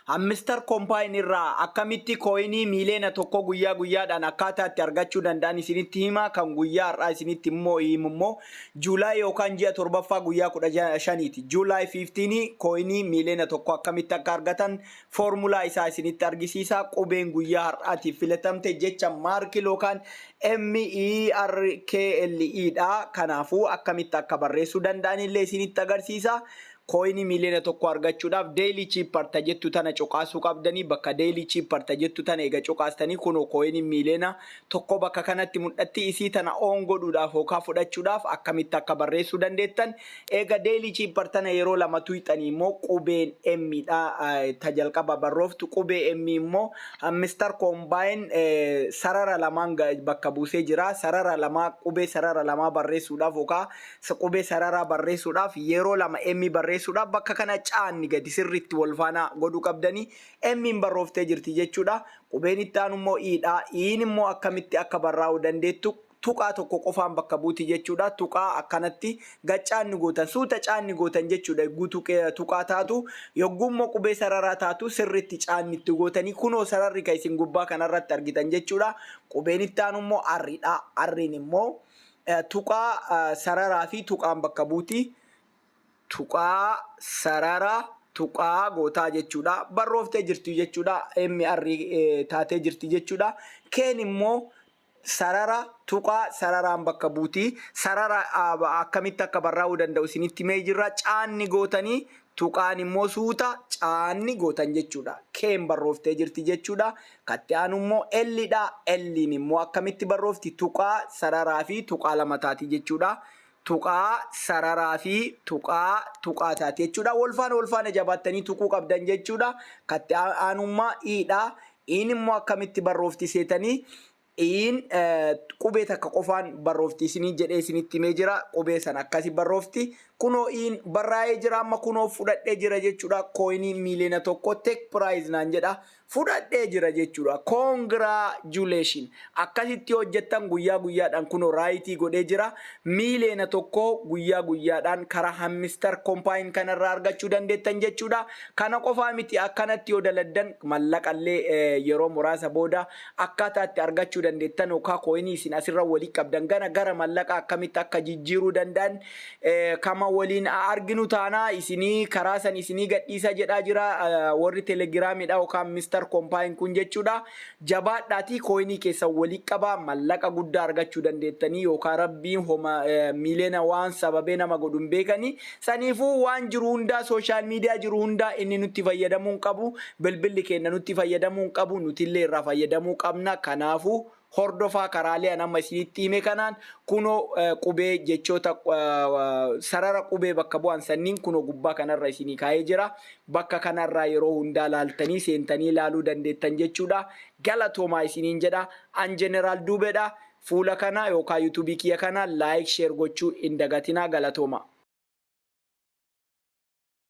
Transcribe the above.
Hamster Combine irraa akkamitti coinii 1 miiliyoona guyyaa guyyaadhaan akkaataa itti argachuu danda'an isinitti hima. Kan guyyaa har'aa isinitti immoo himu immoo July yookaan ji'a torbaffaa guyyaa 15ti. July 15 coinii 1 miiliyoona akkamitti akka argatan foormulaa isaa isinitti argisiisa. Qubeen guyyaa har'aatiif filatamte jecha Merkle yookaan Merkle dha. Kanaafuu akkamitti akka barreessuu danda'an illee isinitti agarsiisa. Coinii 1 miiliyoona argachuudhaaf daily chipper ta jettu tana cuqaasuu qabdanii. Bakka daily chipper ta jettu tana eega cuqaastanii, kunoo coinii 1 miiliyoona bakka kanatti mul'atti. Isii tana oon godhuudhaaf yookaan fudhachuudhaaf akkamitti akka barreessuu dandeettan, eega daily chipper tana yeroo lama tuyxanii immoo qubeen M dha ta jalqaba barrooftu. Qubee M immoo Hamster Combine sarara lamaan bakka buusee jira. Sarara lamaa, qubee sarara lamaa barreessuudhaaf yookaan qubee sararaa barreessuudhaaf, yeroo lama M barreessuudhaaf bakka kana caanni gadi sirriitti wal faana godhuu qabdanii. M'n barrooftee jirti jechuudha. Qubeen itti aanu immoo E dha. E'n immoo akkamitti akka barraa'uu dandeettu, tuqaa tokko qofaan bakka buuti jechuudha. Tuqaa akkanatti gaccaanni gootan, suuta caanni gootan jechuudha. Guutuu tuqaa taatu, yogguu immoo qubee sararaa taatu sirriitti caanni itti gootanii, kunoo sararri kan isin gubbaa kanarratti argitan jechuudha. Qubeen itti aanu immoo R dha. R'n immoo tuqaa sararaa fi tuqaan bakka buuti. Tuqaa, sarara, tuqaa gootaa jechuudha. Barrooftee jirti jechuudha. MR taatee jirti jechuudha. K'n immoo sarara, tuqaa, sararaan bakka buuti. Sarara akkamitti akka barraa'uu danda'u isinitti himee jirra. Caanni gootanii, tuqaan immoo suuta caanni gootan jechuudha. K'n barrooftee jirti jechuudha. Katti aanu immoo L dha. L'n immoo akkamitti barroofti? Tuqaa, sararaa fi tuqaa lama taati jechuudha. Tuqaa, sararaa fi tuqaa, tuqaa taati jechuudha. Wal faana wal faana jabaattanii tuquu qabdan jechuudha. Katti aanummaa I dha. I'n immoo akkamitti barroofti seetanii? I'n qubee takka qofaan barroofti isinii jedhee isinitti himee jira. Qubee sana akkasi barroofti. Kunoo I'n barraa'ee jira, amma kunoo fudhadhee jira jechuudha. Coinii 1 miiliyoona take prize naan jedha. Fudhadhee jira jechuudha. Congratulation! Akkasitti hojjettan guyyaa guyyaadhaan kunoo rightii godhee jira. 1 miiliyoona guyyaa guyyaadhaan karaa Hamster Combine kanarraa argachuu dandeettan jechuudha. Kana qofaa miti, akkanatti yoo daladdan mallaqallee yeroo muraasa booda akkaataa itti argachuu dandeettan yookaan coinii isin asirra walii qabdan gana gara mallaqa akkamitti akka jijjiiruu danda'an kama waliin arginu taanaa isinii karaa san isinii gadhiisa jedhaa jira warri Telegramidha yookaan Hamster Combine kun jechuudha. Jabaadhaatii coinii keessan walii qabaa, mallaqa guddaa argachuu dandeettanii yookaan rabbiin homa miiliyoona waan sababee nama godhu hin beekanii. Saniifuu waan jiru hundaa, social media jiru hundaa inni nutti fayyadamuu hin qabu. Bilbilli keenya nutti fayyadamuu hin qabu. Nutillee irraa fayyadamuu qabna. Kanaafuu hordofaa karaalee an amma isinitti hime kanaan. Kunoo qubee jechoota sarara qubee bakka bu'an sanniin kunoo gubbaa kanarra isinii kaa'ee jira. Bakka kanarraa yeroo hundaa laaltanii seentanii ilaaluu dandeettan jechuudha. Galatoomaa isiniin jedha. An Jeneraal Duubeedha. Fuula kana yookaan YouTubeii kiyya kana like, share gochuu hin dagatinaa. Galatooma.